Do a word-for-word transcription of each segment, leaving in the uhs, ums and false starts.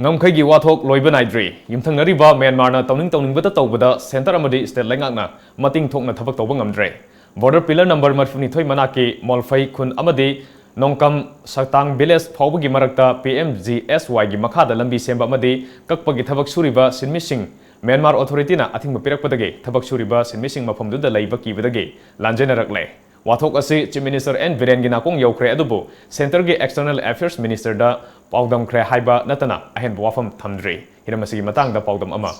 ꯉꯝꯈꯩꯒꯤ ꯋꯥꯊꯣꯛ ꯂꯣꯏꯕ ꯅꯥꯏꯗ꯭ꯔꯤ꯫ ꯌꯨꯝꯊꯪꯅꯔꯤꯕ ꯃ꯭ꯌꯥꯟꯃꯥꯔꯅ ꯇꯧꯅꯤꯡ ꯇꯧꯅꯤꯡꯕꯇ ꯇꯧꯕꯗ centre ꯑꯃꯗꯤ state ꯂꯩꯉꯥꯛꯅ ꯃꯇꯤꯡ ꯊꯣꯛꯅ ꯊꯕꯛ ꯇꯧꯕ ꯉꯝꯗ꯭ꯔꯦ꯫ Border pillar number ꯃꯔꯤꯐꯨꯅꯤꯊꯣꯏ ꯃꯅꯥꯛꯀꯤ ꯃꯣꯜꯐꯩ ꯈꯨꯟ ꯑꯃꯗꯤ ꯅꯣꯡꯀꯝ ꯁꯛꯇꯥꯡ village ꯐꯥꯎꯕꯒꯤ ꯃꯔꯛꯇ P M G S Y ꯒꯤ ꯃꯈꯥꯗ ꯂꯝꯕꯤ ꯁꯦꯝꯕ ꯑꯃꯗꯤ ꯀꯛꯄꯒꯤ ꯊꯕꯛ ꯁꯨꯔꯤꯕ ꯁꯤꯟꯃꯤꯁꯤꯡ ꯃ꯭ꯌꯥꯟꯃꯥꯔ authority ꯅ ꯑꯊꯤꯡꯕ ꯄꯤꯔꯛꯄꯗꯒꯤ ꯊꯕꯛ ꯁꯨꯔꯤꯕ ꯁꯤꯟꯃꯤꯁꯤꯡ ꯃꯐꯝꯗꯨꯗ ꯂꯩꯕ ꯀꯤꯕꯗꯒꯤ ꯂꯥꯟꯖꯦꯟꯅꯔꯛꯂꯦ꯫ ꯋꯥꯊꯣꯛ ꯑꯁꯤ Chief Minister N ꯕꯤꯔꯦꯟꯒꯤ ꯅꯥꯀꯣꯡ ꯌꯧꯈ꯭ꯔꯦ, ꯑꯗꯨꯕꯨ centre ꯒꯤ external affairs minister ꯗ ꯄꯥꯎꯗꯝꯈ꯭ꯔꯦ ꯍꯥꯏꯕ ꯅꯠꯇꯅ ꯑꯍꯦꯟꯕ ꯋꯥꯐꯝ ꯊꯝꯗ꯭ꯔꯤ꯫ ꯍꯤꯔꯝ ꯑꯁꯤꯒꯤ ꯃꯇꯥꯡꯗ ꯄꯥꯎꯗꯝ ꯑꯃ꯫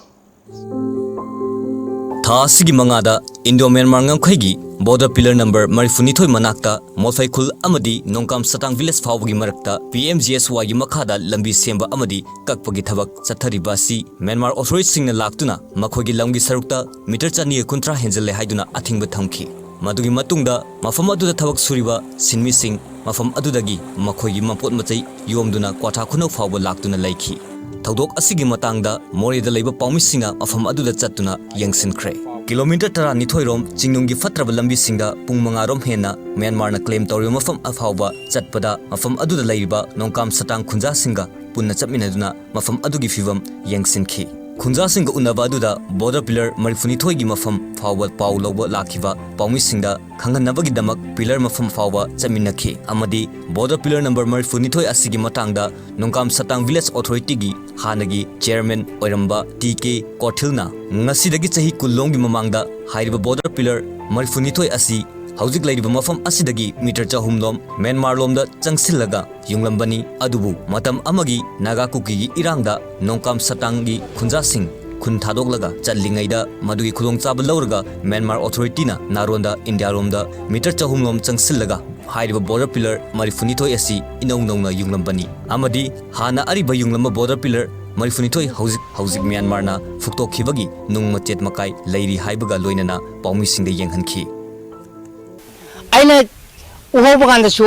ꯊꯥ ꯑꯁꯤꯒꯤ ꯃꯉꯥꯗ Indo Myanmar ꯉꯝꯈꯩꯒꯤ border pillar number ꯃꯔꯤꯐꯨꯅꯤꯊꯣꯏ ꯃꯅꯥꯛꯇ ꯃꯣꯜꯐꯩ ꯈꯨꯜ ꯑꯃꯗꯤ ꯅꯣꯡꯀꯥꯝ ꯁꯇꯥꯡ village ꯐꯥꯎꯕꯒꯤ ꯃꯔꯛꯇ P M G S Y ꯒꯤ ꯃꯈꯥꯗ ꯂꯝꯕꯤ ꯁꯦꯝꯕ ꯑꯃꯗꯤ ꯀꯛꯄꯒꯤ ꯊꯕꯛ ꯆꯠꯊꯔꯤꯕ ꯑꯁꯤ ꯃ꯭ꯌꯥꯟꯃꯥꯔ authority ꯁꯤꯡꯅ ꯂꯥꯛꯇꯨꯅ ꯃꯈꯣꯏꯒꯤ ꯂꯝꯒꯤ ꯁꯔꯨꯛꯇ meter ꯆꯅꯤꯒ ꯀꯨꯟꯊ꯭ꯔꯥ ꯍꯦꯟꯖꯤꯜꯂꯦ ꯍꯥꯏꯗꯨꯅ ꯑꯊꯤꯡꯕ ꯊꯝꯈꯤ꯫ ꯃꯗꯨꯒꯤ ꯃꯇꯨꯡꯗ ꯃꯐꯝ ꯑꯗꯨꯗ ꯊꯕꯛ ꯁꯨꯔꯤꯕ ꯁꯤꯟꯃꯤꯁꯤꯡ ꯃꯐꯝ ꯑꯗꯨꯗꯒꯤ ꯃꯈꯣꯏꯒꯤ ꯃꯄꯣꯠ ꯃꯆꯩ ꯌꯣꯝꯗꯨꯅ ꯀ꯭ꯋꯥꯊꯥ ꯈꯨꯅꯧ ꯐꯥꯎꯕ ꯂꯥꯛꯇꯨꯅ ꯂꯩꯈꯤ꯫ ꯊꯧꯗꯣꯛ ꯑꯁꯤꯒꯤ ꯃꯇꯥꯡꯗ ꯃꯣꯔꯦꯗ ꯂꯩꯕ ꯄꯥꯎꯃꯤꯁꯤꯡꯅ ꯃꯐꯝ ꯑꯗꯨꯗ ꯆꯠꯇꯨꯅ ꯌꯦꯡꯁꯤꯟꯈ꯭ꯔꯦ꯫ Kilometre ꯇꯔꯥꯅꯤꯊꯣꯏ ꯔꯣꯝ ꯆꯤꯡꯅꯨꯡꯒꯤ ꯐꯠꯇ꯭ꯔꯕ ꯂꯝꯕꯤꯁꯤꯡꯗ ꯄꯨꯡ ꯃꯉꯥ ꯔꯣꯝ ꯍꯦꯟꯅ ꯃ꯭ꯌꯥꯟꯃꯥꯔꯅ claim ꯇꯧꯔꯤꯕ ꯃꯐꯝ ꯐꯥꯎꯕ ꯆꯠꯄꯗ ꯃꯐꯝ ꯑꯗꯨꯗ ꯂꯩꯔꯤꯕ ꯅꯣꯡꯀꯥꯝ ꯁꯇꯥꯡ ꯈꯨꯟꯖꯥꯁꯤꯡꯒ ꯄꯨꯟꯅ ꯆꯠꯃꯤꯟꯅꯗꯨꯅ ꯃꯐꯝ ꯑꯗꯨꯒꯤ ꯐꯤꯕꯝ ꯌꯦꯡꯁꯤꯟꯈꯤ꯫ ꯈꯨꯟꯖꯥꯁꯤꯡꯒ ꯎꯅꯕ ꯑꯗꯨꯗ border pillar ꯃꯔꯤꯐꯨꯅꯤꯊꯣꯏꯒꯤ ꯃꯐꯝ ꯐꯥꯎꯕ ꯄꯥꯎ ꯂꯧꯕ ꯂꯥꯛꯈꯤꯕ ꯄꯥꯎꯃꯤꯁꯤꯡꯗ ꯈꯪꯍꯟꯅꯕꯒꯤꯗꯃꯛ pillar ꯃꯐꯝ ꯐꯥꯎꯕ ꯆꯠꯃꯤꯟꯅꯈꯤ ꯑꯃꯗꯤ border pillar number ꯃꯔꯤꯐꯨꯅꯤꯊꯣꯏ ꯑꯁꯤꯒꯤ ꯃꯇꯥꯡꯗ ꯅꯣꯡꯀꯥꯝ ꯁꯇꯥꯡ village authority ꯒꯤ ꯍꯥꯟꯅꯒꯤ chairman ꯑꯣꯏꯔꯝꯕ T K ꯀꯣꯊꯤꯜꯅ ꯉꯁꯤꯗꯒꯤ ꯆꯍꯤ ꯀꯨꯟ ꯂꯣꯝꯒꯤ ꯃꯃꯥꯡꯗ ꯍꯥꯏꯔꯤꯕ border pillar ꯃꯔꯤꯐꯨꯅꯤꯊꯣꯏ ꯑꯁꯤ ꯍꯧꯖꯤꯛ ꯂꯩꯔꯤꯕ ꯃꯐꯝ ꯑꯁꯤꯗꯒꯤ meter ꯆꯍꯨꯝ ꯂꯣꯝ ꯃ꯭ꯌꯥꯟꯃꯥꯔ ꯂꯣꯝꯗ ꯆꯪꯁꯤꯜꯂꯒ ꯌꯨꯡꯂꯝꯕꯅꯤ꯫ ꯑꯗꯨꯕꯨ ꯃꯇꯝ ꯑꯃꯒꯤ ꯅꯥꯒꯥ ꯀꯨꯀꯤꯒꯤ ꯏꯔꯥꯡꯗ ꯅꯣꯡꯀꯥꯝ ꯁꯇꯥꯡꯒꯤ ꯈꯨꯟꯖꯥꯁꯤꯡ ꯈꯨꯟ ꯊꯥꯗꯣꯛꯂꯒ ꯆꯠꯂꯤꯉꯩꯗ ꯃꯗꯨꯒꯤ ꯈꯨꯗꯣꯡꯆꯥꯕ ꯂꯧꯔꯒ ꯃ꯭ꯌꯥꯟꯃꯥꯔ authority ꯅ ꯅꯥꯔꯣꯟꯗ ꯏꯟꯗꯤꯌꯥꯔꯣꯝꯗ meter ꯆꯍꯨꯝ ꯂꯣꯝ ꯆꯪꯁꯤꯜꯂꯒ ꯍꯥꯏꯔꯤꯕ border pillar ꯃꯔꯤꯐꯨꯅꯤꯊꯣꯏ ꯑꯁꯤ ꯏꯅꯧ ꯅꯧꯅ ꯌꯨꯡꯂꯝꯕꯅꯤ ꯑꯃꯗꯤ ꯍꯥꯟꯅ ꯑꯔꯤꯕ ꯌꯨꯡꯂꯝꯕ border pillar ꯃꯔꯤꯐꯨꯅꯤꯊꯣꯏ ꯍꯧꯖꯤꯛ ꯍꯧꯖꯤꯛ ꯃ꯭ꯌꯥꯟꯃꯥꯔꯅ ꯐꯨꯛꯇꯣꯛꯈꯤꯕꯒꯤ ꯅꯨꯡ ꯃꯆꯦꯠ ꯃꯀꯥꯏ ꯂꯩꯔꯤ ꯍꯥꯏꯕꯒ ꯂꯣꯏꯅꯅ ꯄꯥꯎꯃꯤꯁꯤꯡꯗ ꯌꯦꯡꯍꯟꯈꯤ꯫ ꯑꯩꯅ ꯎꯍꯧꯕ ꯀꯥꯟꯗꯁꯨ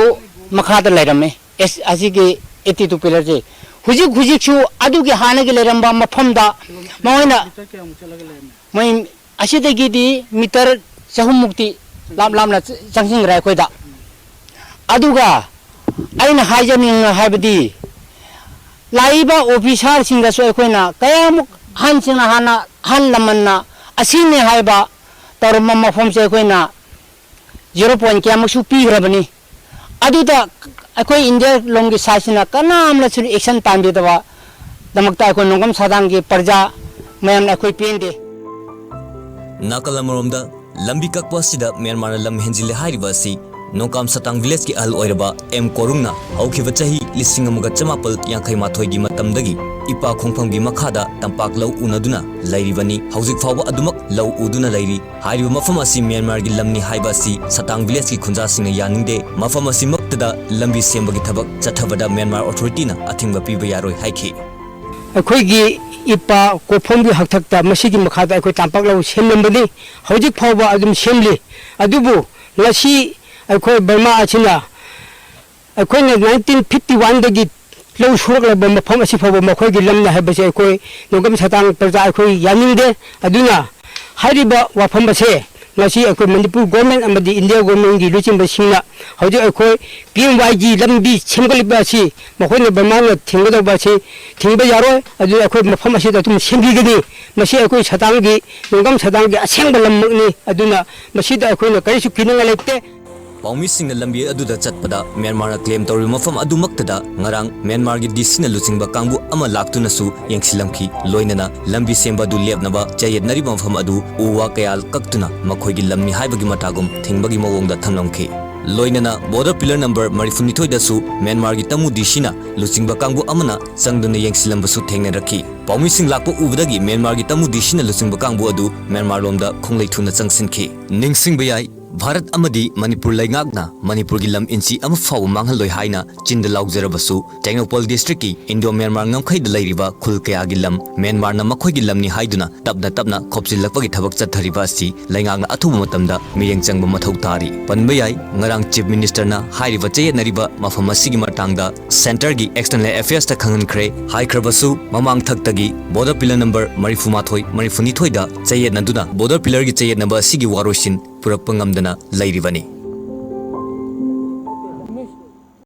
ꯃꯈꯥꯗ ꯂꯩꯔꯝꯃꯦ꯫ ꯑꯦꯁ-, ꯑꯁꯤꯒꯤ eighty two pillar ꯁꯦ꯫ ꯍꯧꯖꯤꯛ, ꯍꯧꯖꯤꯛꯁꯨ ꯑꯗꯨꯒꯤ ꯍꯥꯟꯅꯒꯤ ꯂꯩꯔꯝꯕ ꯃꯐꯝꯗ ꯃꯣꯏꯅ, ꯃꯣꯏ ꯑꯁꯤꯗꯒꯤꯗꯤ meter ꯆꯍꯨꯝ ꯃꯨꯛꯇꯤ ꯂꯥꯞ ꯂꯥꯞꯅ ꯆꯪꯁꯤꯟꯈ꯭ꯔꯦ ꯑꯩꯈꯣꯏꯗ꯫ ꯑꯗꯨꯒ ꯑꯩꯅ ꯍꯥꯏꯖꯅꯤꯡꯕ ꯍꯥꯏꯕꯗꯤ, ꯂꯥꯛꯏꯕ ꯑꯣꯐꯤꯁꯥꯔꯁꯤꯡꯗꯁꯨ ꯑꯩꯈꯣꯏꯅ ꯀꯌꯥꯃꯨꯛ ꯑꯍꯟꯁꯤꯡꯅ ꯍꯥꯟꯅ ꯑꯍꯜ ꯂꯃꯟꯅ ꯑꯁꯤꯅꯤ ꯍꯥꯏꯕ ꯇꯧꯔꯝꯕ ꯃꯐꯝꯁꯦ ꯑꯩꯈꯣꯏꯅ ꯖꯤꯔꯣ ꯄꯣꯏꯟ ꯀꯌꯥꯃꯨꯛꯁꯨ ꯄꯤꯈ꯭ꯔꯕꯅꯤ꯫ ꯑꯗꯨꯗ ꯑꯩꯈꯣꯏ ꯏꯟꯗꯤꯌꯥ ꯂꯣꯝꯒꯤ ꯁꯥꯏꯠꯁꯤꯅ ꯀꯅꯥꯝꯅꯁꯨ ꯑꯦꯛꯁꯟ ꯇꯥꯟꯕꯤꯗꯕ ꯗꯃꯛꯇ ꯑꯩꯈꯣꯏ ꯅꯣꯡꯒꯝ ꯁꯥꯗꯥꯡꯒꯤ ꯄ꯭ꯔꯖꯥ ꯃꯌꯥꯝꯅ ꯑꯩꯈꯣꯏ ꯄꯦꯟꯗꯦ꯫ ꯅꯥꯀꯜ ꯑꯃꯔꯣꯝꯗ, ꯂꯝꯕꯤ ꯀꯛꯄ ꯑꯁꯤꯗ ꯃ꯭ꯌꯥꯟꯃꯥꯔꯅ ꯂꯝ ꯍꯦꯟꯖꯤꯜꯂꯦ ꯍꯥꯏꯔꯤꯕ ꯑꯁꯤ ꯅꯣꯡꯀꯥꯝ ꯁꯇꯥꯡ ꯚꯤꯂꯦꯖꯀꯤ ꯑꯍꯜ ꯑꯣꯏꯔꯕ ꯑꯦꯝ ꯀꯣꯔꯨꯡꯅ ꯍꯧꯈꯤꯕ ꯆꯍꯤ ꯂꯤꯁꯤꯡ ꯑꯃꯒ ꯆꯃꯥꯄꯜ ꯌꯥꯡꯈꯩ ꯃꯥꯊꯣꯏꯒꯤ ꯃꯇꯝꯗꯒꯤ ꯏꯄꯥ ꯈꯣꯡꯐꯝꯒꯤ ꯃꯈꯥꯗ ꯇꯝꯄꯥꯛ ꯂꯧ ꯎꯅꯗꯨꯅ ꯂꯩꯔꯤꯕꯅꯤ꯫ ꯍꯧꯖꯤꯛ ꯐꯥꯎꯕ ꯑꯗꯨꯃꯛ ꯂꯧ ꯎꯗꯨꯅ ꯂꯩꯔꯤ꯫ ꯍꯥꯏꯔꯤꯕ ꯃꯐꯝ ꯑꯁꯤ ꯃ꯭ꯌꯥꯟꯃꯥꯔꯒꯤ ꯂꯝꯅꯤ ꯍꯥꯏꯕ ꯑꯁꯤ ꯁꯇꯥꯡ ꯚꯤꯂꯦꯖꯀꯤ ꯈꯨꯟꯖꯥꯁꯤꯡꯅ ꯌꯥꯅꯤꯡꯗꯦ꯫ ꯃꯐꯝ ꯑꯁꯤꯃꯛꯇꯗ ꯂꯝꯕꯤ ꯁꯦꯝꯕꯒꯤ ꯊꯕꯛ ꯆꯠꯊꯕꯗ ꯃ꯭ꯌꯥꯟꯃꯥꯔ ꯑꯣꯊꯣꯔꯤꯇꯤꯅ ꯑꯊꯤꯡꯕ ꯄꯤꯕ ꯌꯥꯔꯣꯏ ꯍꯥꯏꯈꯤ꯫ ꯑꯩꯈꯣꯏꯒꯤ ꯏꯄꯥ ꯀꯣꯐꯝꯒꯤ ꯍꯛꯊꯛꯇ ꯃꯁꯤꯒꯤ ꯃꯈꯥꯗ ꯑꯩꯈꯣꯏ ꯇꯝꯄꯥꯛ ꯂꯧ ꯁꯦꯝꯂꯝꯕꯅꯤ꯫ ꯍꯧꯖꯤꯛ ꯐꯥꯎꯕ ꯑꯗꯨꯝ ꯁꯦꯝꯂꯤ꯫ ꯑꯗꯨꯕꯨ ꯉꯁꯤ ꯑꯩꯈꯣꯏ ꯕꯔꯃꯥ ꯑꯁꯤꯅ ꯑꯩꯈꯣꯏꯅ ꯅꯥꯏꯟꯇꯤꯟ ꯐꯤꯐꯇꯤ ꯋꯥꯟꯗꯒꯤ ꯂꯧ ꯁꯨꯔꯛꯂꯕ ꯃꯐꯝ ꯑꯁꯤ ꯐꯥꯎꯕ ꯃꯈꯣꯏꯒꯤ ꯂꯝꯅ ꯍꯥꯏꯕꯁꯦ ꯑꯩꯈꯣꯏ ꯅꯣꯡꯒꯝ ꯁꯇꯥꯡ ꯄ꯭ꯔꯖꯥ ꯑꯩꯈꯣꯏ ꯌꯥꯅꯤꯡꯗꯦ꯫ ꯑꯗꯨꯅ ꯍꯥꯏꯔꯤꯕ ꯋꯥꯐꯝ ꯑꯁꯦ ꯉꯁꯤ ꯑꯩꯈꯣꯏ ꯃꯅꯤꯄꯨꯔ ꯒꯣꯔꯃꯦꯟ ꯑꯃꯗꯤ ꯏꯟꯗꯤꯌꯥ ꯒꯣꯔꯃꯦꯟꯒꯤ ꯂꯨꯆꯤꯡꯕꯁꯤꯡꯅ ꯍꯧꯖꯤꯛ ꯑꯩꯈꯣꯏ ꯄꯤ ꯑꯦꯝ ꯋꯥꯏꯒꯤ ꯂꯝꯕꯤ ꯁꯦꯝꯒꯠꯂꯤꯕ ꯑꯁꯤ ꯃꯈꯣꯏꯅ ꯕꯔꯃꯥꯅ ꯊꯤꯡꯒꯗꯧꯕ ꯑꯁꯤ ꯊꯤꯡꯕ ꯌꯥꯔꯣꯏ꯫ ꯑꯗꯨꯅ ꯑꯩꯈꯣꯏ ꯃꯐꯝ ꯑꯁꯤꯗ ꯑꯗꯨꯝ ꯁꯦꯝꯕꯤꯒꯅꯤ꯫ ꯃꯁꯤ ꯑꯩꯈꯣꯏ ꯁꯇꯥꯡꯒꯤ ꯅꯣꯡꯒꯝ ꯁꯇꯥꯡꯒꯤ ꯑꯁꯦꯡꯕ ꯂꯝꯃꯛꯅꯤ꯫ ꯑꯗꯨꯅ ꯃꯁꯤꯗ ꯑꯩꯈꯣꯏꯅ ꯀꯔꯤꯁꯨ ꯀꯤꯅꯤꯡꯉꯥꯏ ꯂꯩꯇꯦ꯫ ꯄꯥꯎꯃꯤꯁꯤꯡꯅ ꯂꯝꯕꯤ ꯑꯗꯨꯗ ꯆꯠꯄꯗ ꯃ꯭ꯌꯥꯟꯃꯥꯔꯅ ꯀ꯭ꯂꯦꯝ ꯇꯧꯔꯤꯕ ꯃꯐꯝ ꯑꯗꯨꯃꯛꯇꯗ ꯉꯔꯥꯡ ꯃ꯭ꯌꯥꯟꯃꯥꯔꯒꯤ ꯗꯤ ꯁꯤꯅ ꯂꯨꯆꯤꯡꯕ ꯀꯥꯡꯕꯨ ꯑꯃ ꯂꯥꯛꯇꯨꯅꯁꯨ ꯌꯦꯡꯁꯤꯜꯂꯝꯈꯤ꯫ ꯂꯣꯏꯅꯅ ꯂꯝꯕꯤ ꯁꯦꯝꯕ ꯑꯗꯨ ꯂꯦꯞꯅꯕ ꯆꯌꯦꯠꯅꯔꯤꯕ ꯃꯐꯝ ꯑꯗꯨ ꯎ ꯋꯥ ꯀꯌꯥ ꯀꯛꯇꯨꯅ ꯃꯈꯣꯏꯒꯤ ꯂꯝꯅꯤ ꯍꯥꯏꯕꯒꯤ ꯃꯇꯥꯒꯨꯝ ꯊꯤꯡꯕꯒꯤ ꯃꯑꯣꯡꯗ ꯊꯝꯂꯝꯈꯤ꯫ ꯂꯣꯏꯅꯅ ꯕꯣꯔꯗꯔ ꯄꯤꯂꯔ ꯅꯝꯕꯔ ꯃꯔꯤꯐꯨꯅꯤꯊꯣꯏꯗꯁꯨ ꯃ꯭ꯌꯥꯟꯃꯥꯔꯒꯤ ꯇꯃꯨ ꯗꯤ ꯁꯤꯅ ꯂꯨꯆꯤꯡꯕ ꯀꯥꯡꯕꯨ ꯑꯃꯅ ꯆꯪꯗꯨꯅ ꯌꯦꯡꯁꯤꯜꯂꯝꯕꯁꯨ ꯊꯦꯡꯅꯔꯛꯈꯤ꯫ ꯄꯥꯎꯃꯤꯁꯤꯡ ꯂꯥꯛꯄ ꯎꯕꯗꯒꯤ ꯃ꯭ꯌꯥꯟꯃꯥꯔꯒꯤ ꯇꯃꯨ ꯗꯤ ꯁꯤꯅ ꯂꯨꯆꯤꯡꯕ ꯀꯥꯡꯕꯨ ꯑꯗꯨ ꯃ꯭ꯌꯥꯟꯃꯥꯔ ꯂꯣꯝꯗ ꯈꯣꯡꯂꯩ ꯊꯨꯅ ꯆꯪꯁꯤꯟꯈꯤ꯫ ꯅꯤꯡꯁꯤꯡꯕ ꯌꯥꯏ, ꯚꯥꯔꯠ ꯑꯃꯗꯤ ꯃꯅꯤꯄꯨꯔ ꯂꯩꯉꯥꯛꯅ ꯃꯅꯤꯄꯨꯔꯒꯤ ꯂꯝ ꯏꯟꯆꯤ ꯑꯃ ꯐꯥꯎꯕ ꯃꯥꯡꯍꯜꯂꯣꯏ ꯍꯥꯏꯅ ꯆꯤꯟꯗ ꯂꯥꯎꯖꯔꯕꯁꯨ, ꯇꯦꯡꯅꯧꯄꯜ ꯗꯤꯁꯇ꯭ꯔꯤꯛꯀꯤ ꯏꯟꯗꯣ ꯃ꯭ꯌꯥꯟꯃꯥꯔ ꯉꯝꯈꯩꯗ ꯂꯩꯔꯤꯕ ꯈꯨꯜ ꯀꯌꯥꯒꯤ ꯂꯝ ꯃ꯭ꯌꯥꯟꯃꯥꯔꯅ ꯃꯈꯣꯏꯒꯤ ꯂꯝꯅꯤ ꯍꯥꯏꯗꯨꯅ ꯇꯞꯅ ꯇꯞꯅ ꯈꯣꯞꯆꯤꯜꯂꯛꯄꯒꯤ ꯊꯕꯛ ꯆꯠꯊꯔꯤꯕ ꯑꯁꯤ ꯂꯩꯉꯥꯛꯅ ꯑꯊꯨꯕ ꯃꯇꯝꯗ ꯃꯤꯠꯌꯦꯡ ꯆꯪꯕ ꯃꯊꯧ ꯇꯥꯔꯤ꯫ ꯄꯟꯕ ꯌꯥꯏ, ꯉꯔꯥꯡ ꯆꯤꯐ ꯃꯤꯅꯤꯁꯇꯔꯅ ꯍꯥꯏꯔꯤꯕ ꯆꯌꯦꯠꯅꯔꯤꯕ ꯃꯐꯝ ꯑꯁꯤꯒꯤ ꯃꯇꯥꯡꯗ ꯁꯦꯟꯇꯔꯒꯤ ꯑꯦꯛꯁꯇꯔꯅꯦꯜ ꯑꯦꯐꯤꯌꯔꯁꯇ ꯈꯪꯍꯟꯈ꯭ꯔꯦ꯫ ꯍꯥꯏꯈ꯭ꯔꯕꯁꯨ, ꯃꯃꯥꯡ ꯊꯛꯇꯒꯤ ꯕꯣꯔꯗꯔ ꯄꯤꯂꯔ ꯅꯝꯕꯔ ꯃꯔꯤꯐꯨꯃꯥꯊꯣꯏ, ꯃꯔꯤꯐꯨꯅꯤꯊꯣꯏꯗ ꯆꯌꯦꯠꯅꯗꯨꯅ ꯕꯣꯔꯗꯔ ꯄꯤꯂꯔꯒꯤ ꯆꯌꯦꯠꯅꯕ ꯑꯁꯤꯒꯤ ꯋꯥꯔꯣꯏꯁꯤꯟ ꯄꯨꯔꯛꯄ ꯉꯝꯗꯅ ꯂꯩꯔꯤꯕꯅꯤ꯫